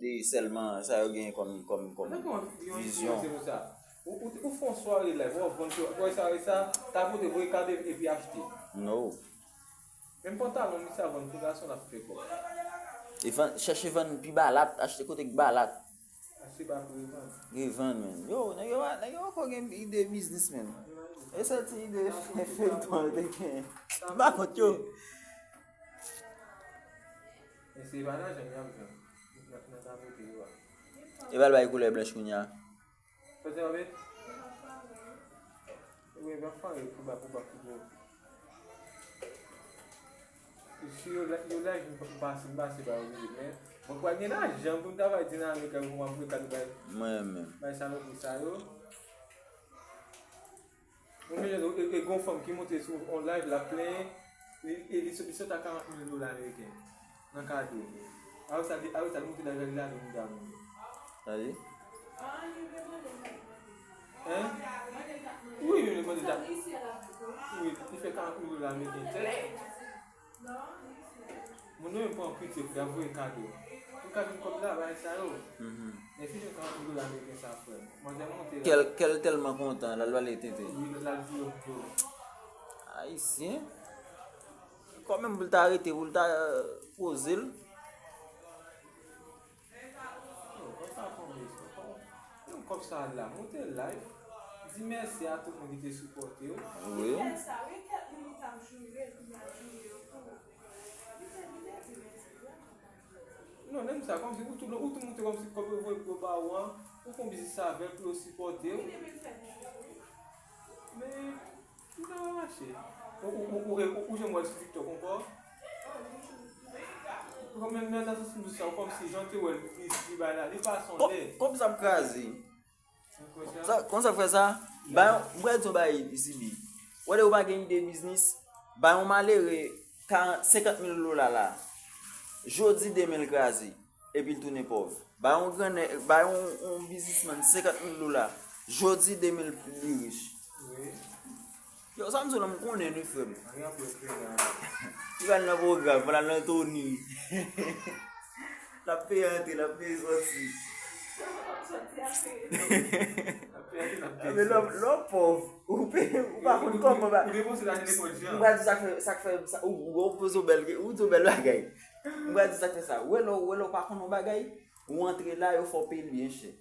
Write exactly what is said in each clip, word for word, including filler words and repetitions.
de sèlman sa yo genyen kòm, kòm, kòm vizyon. Ou, ou, ou fè yon sware live, ou ap vann, ou wè sa, wè sa, ta pote voye kado epi achte. No. Menm pantalon misye ap vann pou gason l ap fè kòb. E vann, chèche vann pi balat, achte kote k balat. Achte ba pou revann. Revann, men. Yo, nèg yo, nèg yo poko gen ide biznis, men. E sèl ti ide feyton yo te gen. M pa kont yo. Men se pa nan jan y ap jwenn. Nan, nan ta pote yo a. E ba l bay koulè blanch kounye a. Fè se anvi. Wi, m ap pale pou ba, pou ba, pou ba. Si yo la, yo la, m pase, m pase ba yo vizit, men mwen kwè gen lajan pou m ta bay dinamik an pou m ap voye kado bay. Mwen menm. Bay salopri sa yo. Mwen menm, e, e, e gon fanm ki monte sou on live la plenyen, li, e li sot, li sot a karant mil dola ameriken. Nan kado. Awe sa, awe sa, li monte la, li la, li la, li la. Sa li? Hein? Wi, wi, li mande dat. Wi, li fè karant mil dola ameriken. Tèt. Moun yo menm pran pitye pou y ap voye kado. Pou kado kòb la, bagay sa yo. Mhm. Men fi jwenn karant mil dola ameriken sa, frè m. Manzè monte la. Kè l, kè l tèlman kontan, l al pale tenten. Wi, l al di yo, yo. Ayisyen. Kanmenm pou l ta rete, pou l ta, euh, poze l. Yo, kòb sa tonbe, kòb, menm kòb sa la, monte live, di mèsi a tout moun ki te sipòte w. Wi. Li fè sa, wi, kèk minit ap joure l, kounye a joure yo tou. Li te, li te di mèsi, vrèman. Non, menm sa, kòmsi ou tou, ou tou montre kòmsi kòb yo voye pou yo ba ou an, ou fè yon biznis avè l pou yo sipòte w. Wi, li menm fè biznis, wi. Men, Li ta va mache. Ou, ou, ou, ou, ou, ou janm wè l sou TikTok ankò? Ou menm nan, nan sans m di sa, ou kòmsi jan te wè l, li, li bay la, li pa sonde. Kòb sa ap kraze. Ou kwè sa? Sa, konsa fè sa, bay yon, m pral di yon bagay, Zibi. Wè lè ou pa gen ide biznis, bay yon malere karant, senkant mil dola la. Jodi demen l kraze. Epi l tounen pòv. Bay yon grannèg, bay yon, yon biznismann senkant mil dola. Jodi demen li rich. Wi. Yo, sa m di w la, m konnen wi, frè m. Li pral nan pwogram, pral nan Tony. L ap peye antre, l ap peye sòti. L ap peye antre, l ap peye sòti. Men lè w, lè w pòv, ou peye, ou pa konn kòman ba. Ou depanse lajan nenpòt jan. M pral di sa k fè, sa k fè, sa, ou, ou poze w bèl, ou di w bèl bagay. M pral di sa k fè sa. Ou wè lè, ou wè lè w pa konn yon bagay, ou antre la, yo fè w peye l byen chè.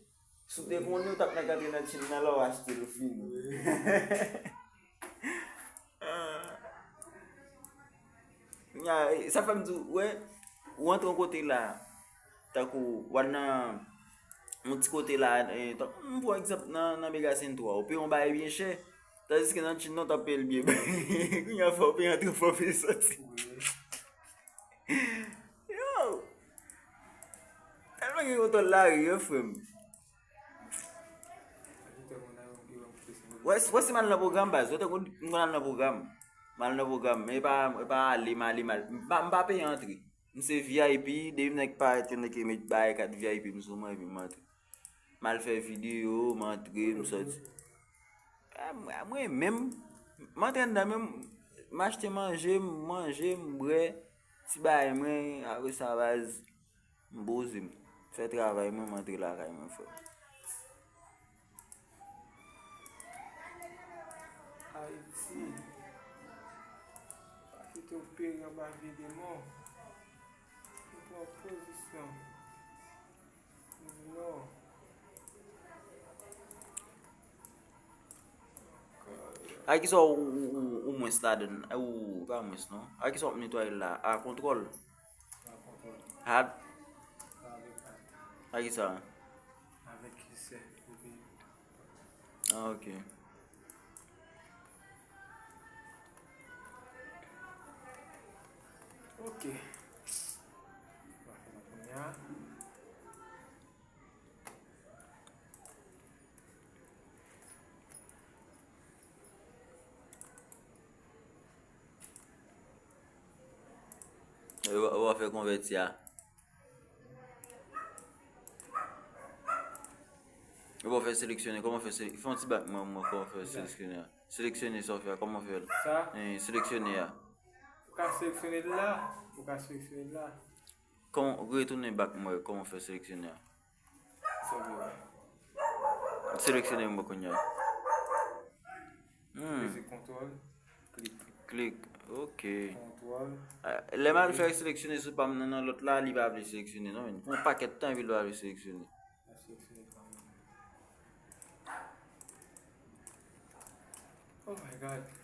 Si w te konnen, ou t ap nèk antre nan Chine nan la, w achte l, ou fini. Wi. Ah. Nya, e, sa fè m di w, wè, ou antre yon kote la, tankou, w al nan yon ti kote la, e, tankou, m pran egzanp nan, nan Mega Sentwa, ou peye yon bagay byen chè, tandiske nan Chine nan, w t ap peye l byen. Kounye a fò w peye antre, fò w peye sòti. Wi. Yo! Tèlman gen kontwòl lari, wi, frè m. Wè, wè si m al nan pwogram, baz. Wè tankou m konn al nan pwogram. M al nan pwogram, men e pa, e pa ale, m ale, m ale. M pa, m pa peye antre. M se V I P, depi m nèk parèt, yo nèk met bay kat V I P m sou mwen, epi m antre. M al fè videyo, m antre, m sòti. A, mwen, mwen menm, m antre anndan menm, m achte manje, m manje, m bwè, ti bagay mwen, apre sa, baz, m poze m. Fè travay mwen, m antre lakay mwen, frè. Ayiti. Pa kite w peri anba vye demon. Ou pran pozisyon. Ou di non. A kisa w, ou, ou, ou mwens ladann? Ou, pa mwens non. A kisa w ap netwaye l la? A kontwòl? A kontwòl. Had? Avèk had. A kisa? Avèk kesè. Ah, ok. Ok. N a fè nan kounye a. Ou, ou ap fè konvèti a. Ou pa fè seleksyone, kòman fè sele-, fè yon ti bak mwen, mwen, kòman fè seleksyone a? Seleksyone sa w fè a, kòman fè l? Sa? Eh, seleksyone a. Ou ka seleksyone l la, ou ka seleksyone l la. Kòman, retounen back mwen, kòman w fè seleksyone a? Sa w vle wè? Seleksyone mwen kounye a. Hmm. Peze kontwòl, klik. Klik, ok. Kontwòl. Ah, lè m al fè seleksyone sou pa m nan, nan lòt la, li pa vle seleksyone, non, men. Pou yon pakèt tan, epi li pa vle seleksyone. L ap seleksyone kanmenm. Oh my God.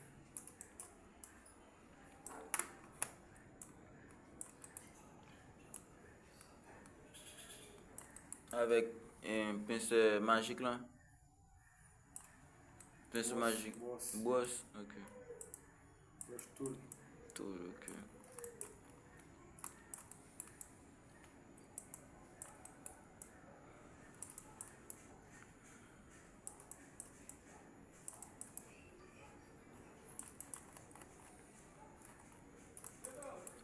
Avèk, eh, pensè majik lan. Pensè majik. Bwòs. Bwòs, ok. Bwòs tool. Tool, ok.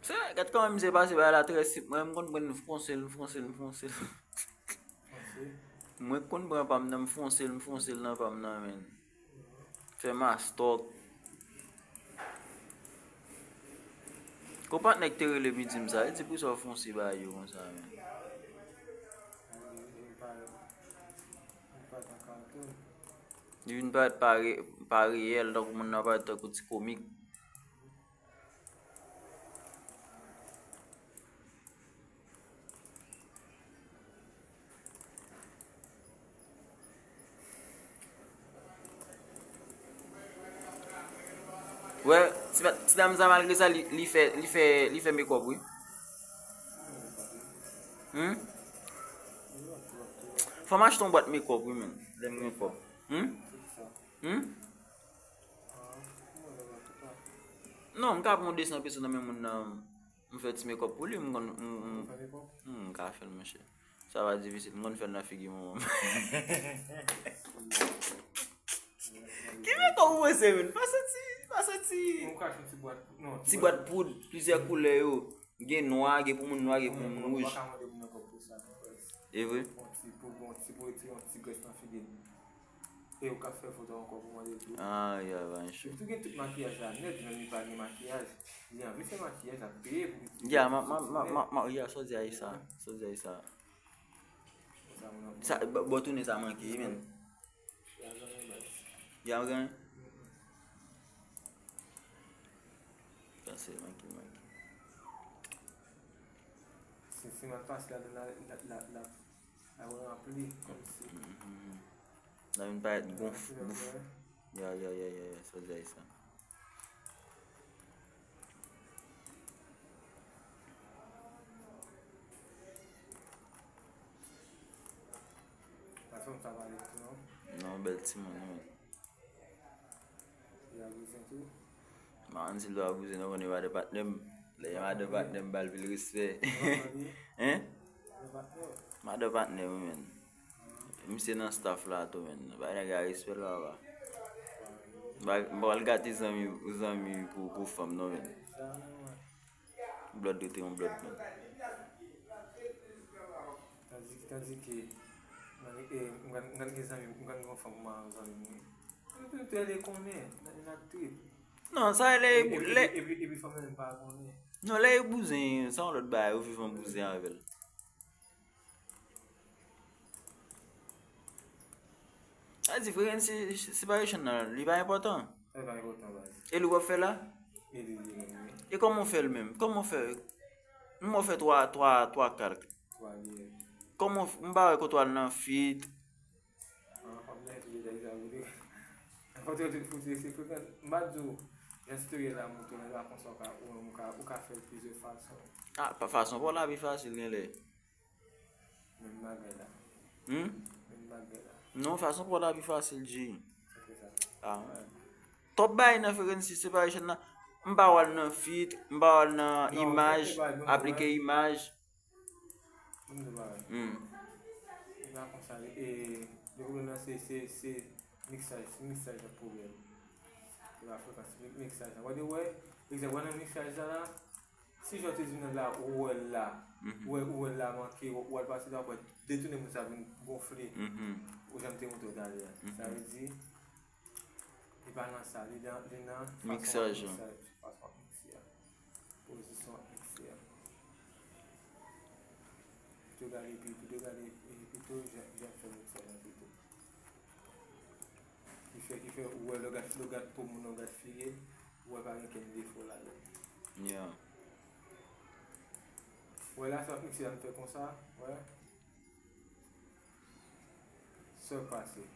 Se, gad kòman misye pase bagay la trè senp. Mwen, m konn pran l, m fonse l, m fonse l, m fonse l. Mwen konn pran pa m nan, m fonse l, m fonse l nan pa m nan, men. Fè mastòk. Konpa nèg te rele m, li di m sa, li di, "Poukisa w fonse bagay yo konsa, men?" Li vin parèt pa re-, pa reyèl, tankou moun nan parèt tankou ti komik. Wè, ti, ti dam sa, malgre sa, li, li fè, li fè, li fè makeup, wi. Hmm? Fò m achte yon bwat makeup, wi, men. Lè m gen kòb. Hmm? Hmm? Non, m ka pran yon de san peso nan men moun nan, m fè ti makeup pou li, m konn, m, m, hmm, m ka fè l, monchè. Sa pa difisil, m konn fè l nan figi manman m. Ki makeup ou panse, menn? Pa santi, pa santi. Ti bwat poud, plizyè koulè yo. Gen nwa, gen pou moun nwa, gen pou moun wouj. E vre? E yo ka fè foto ankò pou mande l tou. Ah, ya, ba, chou. Li tou gen tout makiyaj la nèt, menm li pa gen makiyaj. Li anvi fè makiyaj, l ap peye pou li. Ya, ma, ma, ma, ma, ma, ya, sa w di a, sa. Sa w di a, sa. Sa, bò, bò tounen sa manke, wi, menn. Ya, zanmi, baz. Ya, w gen? Sa se manke, manke. Si, si mal pase ladan la, la, la, la, la ranpli, kòmsi. L ap vin parèt gonf, bouf. Ya, ya, ya, ya, ya, sa w di a sa. Patwon sa pale tou, non? Non, bèl timoun, wi. Li a bouzen tou? M pa konn si l dwe a bouzen, non, konnen madan patnè m. Lè gen madan patnè m, ba l pil respè. Hein? Madan patnè, wi, menn. Misye nan staff la tou, menn. Bay nèg la respè l, papa. M pa, m pa pral gate zanmi, zanmi pou, pou fanm, non, menn. Blòd rete yon blòd, menn. Tandis, tandis ke, mwen, eh, m gen, m gen zanmi, m gen yon fanm, mwen, zanmi mwen. Mwen, mwen, mwen, konnen, nan, nan trip. Non, sa lè, epi, lè epi, epi, epi fanm nan pa konnen. Non, lè e bouzen, sa yon lòt bagay, ou viv an bouzen avè l. Sa di, frekansi separation nan, li pa enpòtan. Sa pa enpòtan, baz. E li w ap fè la? E li, li menm, wi. E kòman w fè l menm? Kòman w fè? M wè w fè twa, twa, twa kalk. Twa liyè. Kòman w f-, m pa wè kote w al nan fit. Ah, fòk mwen tou detay sa pou li. Fòk yo tout fouti se frekan. M pa di w, jan sitoryèl la monte, men pa konsa w ka, ou menm ou ka, ou ka fè l plizyè fason. Ah, pa fason pa w la pi fasil genlè. Menm bagay la. Hmm? Menm bagay la. Non, fason pa w la pi fasil, G. Sa fè sa. Ah. Twòp bagay nan frekansi separation nan. M pa w al nan fit, m pa w al nan imaj, aplike imaj. Mwen di bagay. Hmm. E pa konsa, e, e pwoblèm nan se, se, se miksaj, se miksaj nan pwoblèm. E pa frekans, mi-, miksaj nan. Wè, de wè, egzanp, wè nan miksaj la la, si jan w te di m nan la, ou wè l la, ou wè, ou wè l la manke, ou, ou al pase la, ou wè detounen moun sa vin gonfle. Ou jan m te montre w talè a. Sa vle di, li pa nan sa, li nan, li nan fason w ap mikse a. Fason w ap mikse a. Pozisyon ap mikse a. Pito gade, pi- pito gade, eh, pito Jean, Jean Pierre Mixon nan pito. Ki fè, ki fè, ou wè, lè w gad, lè w gad po moun nan, w gad figi l, ou wè pa gen kenn defo ladan l. Yeah. Wè la, sa ap mikse, sa m fè konsa, wè. Sa k pase?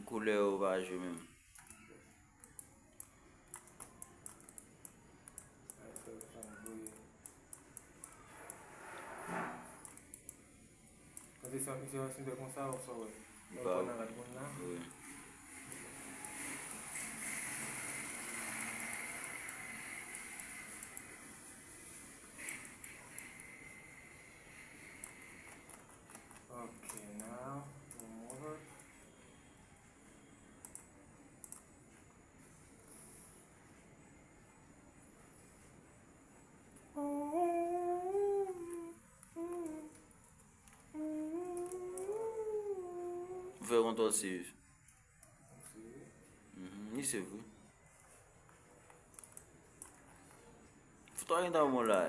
Koulè yo pa jwe menm. Paske sa, misye pa fin fè konsa, ou sa wè. Lè w pran nan rad moun nan. Wi. Ok, now, one more. Fè kontwòl save. Mhm, li save wi. Foto a gentan bon la.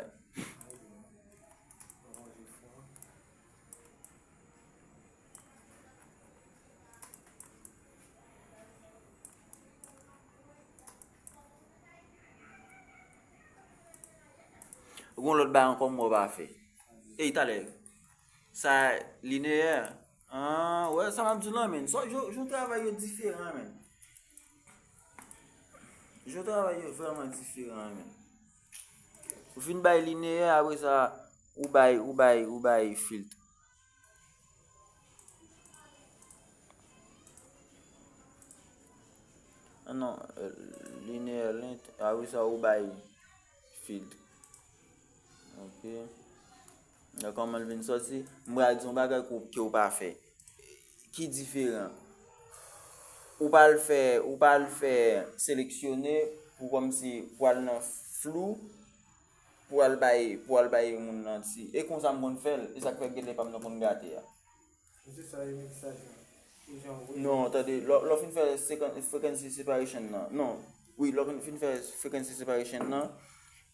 Gon lòt bagay ankò m wè w pa fè. Ey, talè. Sa lineyè. Ah, wè, sa m ap di w lan, menn. Sa, jan, jan travay yo diferan, menn. Jan travay yo vrèman diferan, menn. Ou fin bay lineyè, apre sa, ou bay, ou bay, ou bay filt. Ah non, euh, lineyè lent, apre sa ou bay filt. Ok. Nan kòman l vin sòti, m pral di yon bagay ke w, ke w pa fè. Ki diferan. Ou pa al fè, ou pa al fè seleksyone pou kòmsi pou al nan flou, pou al bay, pou al bay moun nan ti. E konsa m konn fè l, e sa k fè gele pa m nan konn gate a. Mesye sa e miksaj lan. E jan w wè. Non, tande, lè, lè w fin fè sekan-, frequency separation nan. Non, wi, lè w fin fè frequency separation nan,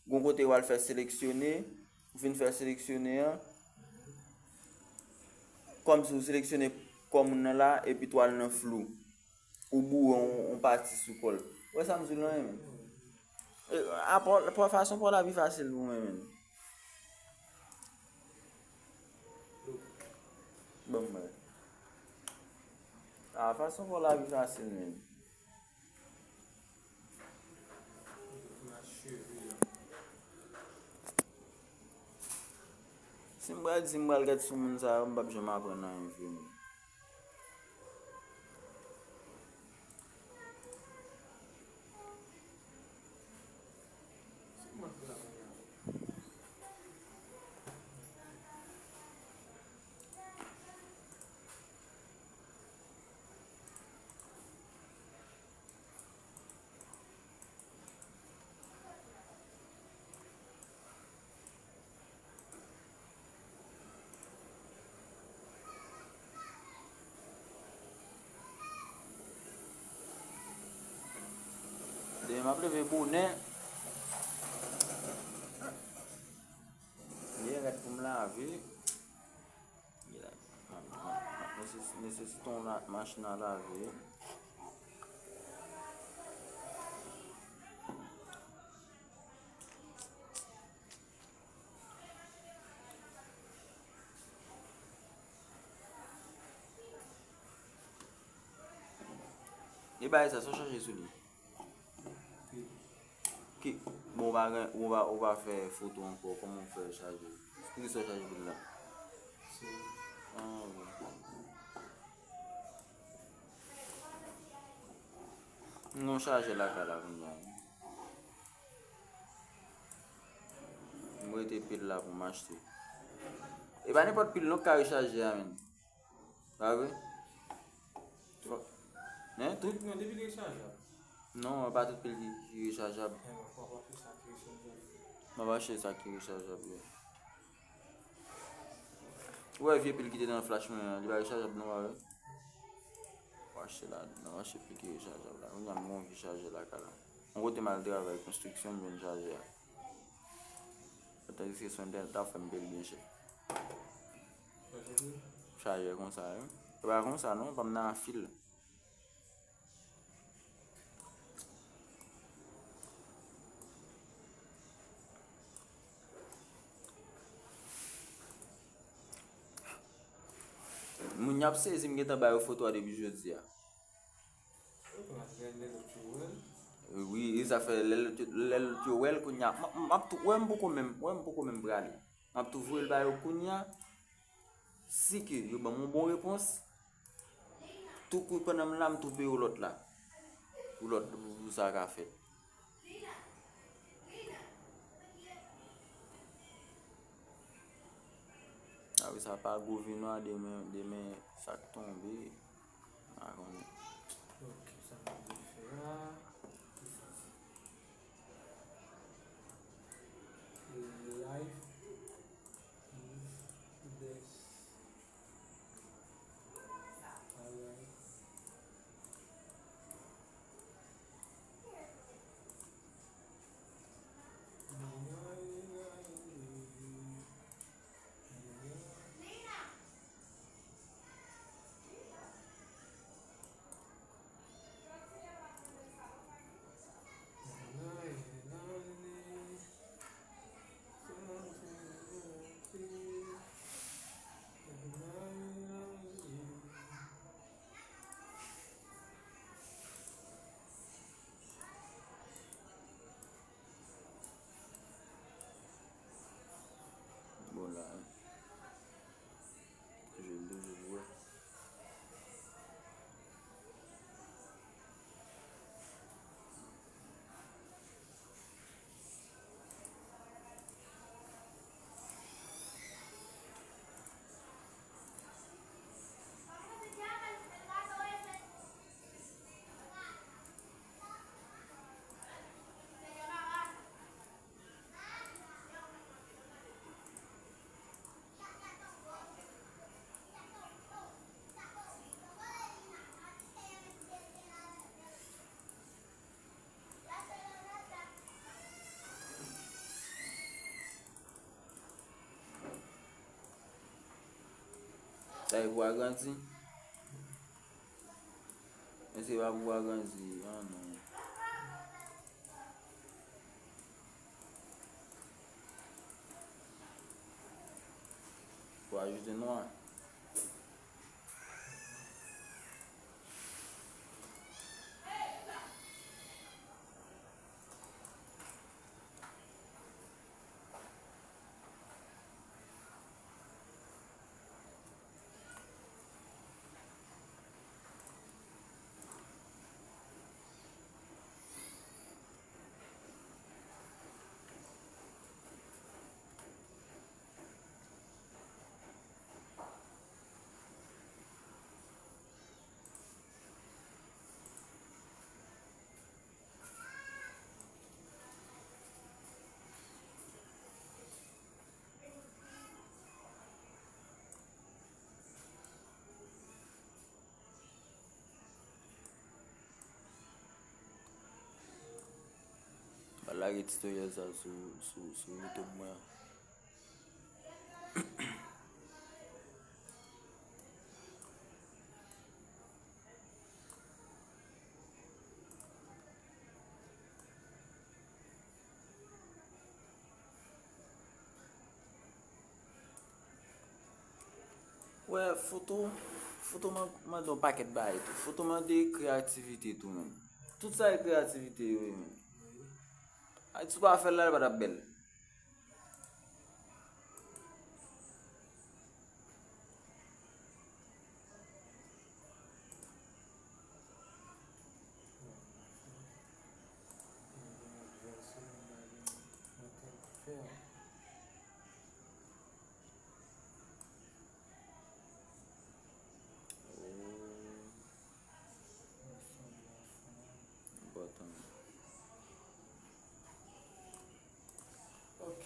gon kote w al fè seleksyone, ou fin fè seleksyone an, kòmsi ou seleksyone kò moun nan la, epi tou al nan flou. Ou boure yon, yon pati sou kò l. Ou wè sa m di w lan, menn? E, apa, apa fason pa w la pi fasil pou mwen, menn. Bon, mwen. A, fason pa w la pi fasil, menn. Si m pral di, m pral gad sou moun sa yo, m p ap janm aprann anyen vre, menn. Demen m ap leve bonè. Ye, rèd pou m lave. Ye la, m ap, m ap, m ap nesesi-, nesesite yon la-, machin a lave. E bagay sa, sa w chache sou li? Ki, bon, ou pa gen, ou pa, ou pa fè foto ankò, kòman w fè chaje? Poukisa w chaje pil la? Ah, bon. M gon chajè lakay la kounye a. M rete pil la pou m achte. E pa nenpòt pil non k ka rechaje a, menn. Pa vre? Fò-, hein, tout? Non, depi li rechajab. Non, e pa tout pil ki, ki rechajab. Ewa, fò w achte sa ki rechajab. M ap achte sa ki rechajab, wi. Ou wè vye pil ki te nan flash mwen an, li pa rechajab non, pa vre? Ou achte la, non, achte pil ki rechajab la. Kounye a m gon vye chajè lakay la. Yon kote m al travay konstriksyon, m jwenn chajè a. Tandiske sou entènèt la, fè m peye l byen chè. Chajè konsa, wi. E pa konsa, non, pa m nan anfil. Moun y ap sezi, m gentan ba yo foto a depi jodi a. Wi, e sa fè lè lòt yo, lè lòt yo wè l kounye a. M, m, m ap tou, wè m poko menm, wè m poko menm prale. M ap tou voye l ba yo kounye a. Si ke yo ban m yon bon repons, tou kou pandan m la, m tou peye w lòt la. Pou lòt, pou, pou sa ka fèt. A wi, sa pa gouvènman demen, demen sa k tonbe. M pa konnen. Ok, sa m ap fè a. Life is this. Alright. Bon, la, je, je, je, Sa e pou agrandi? Men se pa pou agrandi, an non. Pou ajoute nwa. M a lage tutorial sa sou, sou, sou YouTube mwen. Wè, foto, foto man-, mande yon pakèt bagay tou. Foto mande kreyativite tou, menm. Tout sa e kreyativite yo ye, menm. Ay, si w pa fè l la, l pa t ap bèl. Oh. Enpòtan. Ok.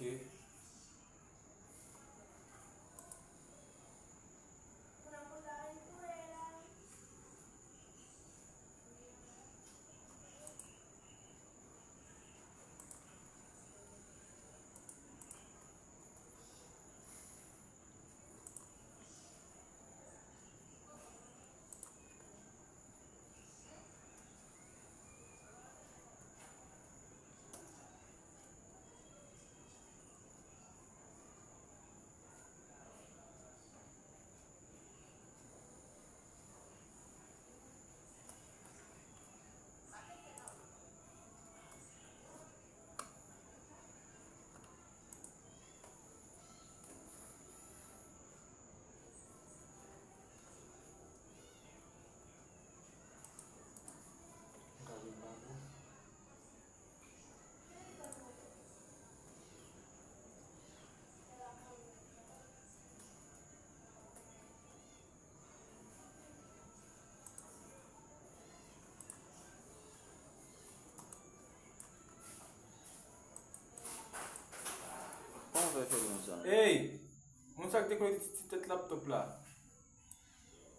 Te konekte ti, ti tèt laptop la.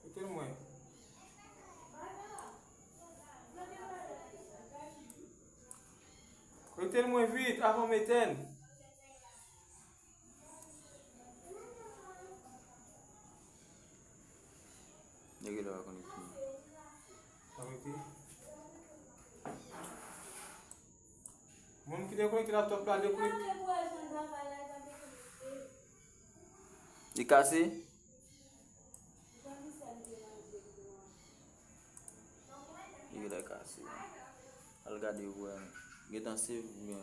Kote l mwen? Konekte l mwen vit, avan m etèn. Nèg yo la konekte. Konekte. Moun ki dekonekte laptop la, dekonekte. Li kase? Li genlè kase. Al gade pou wè. Gentan save, men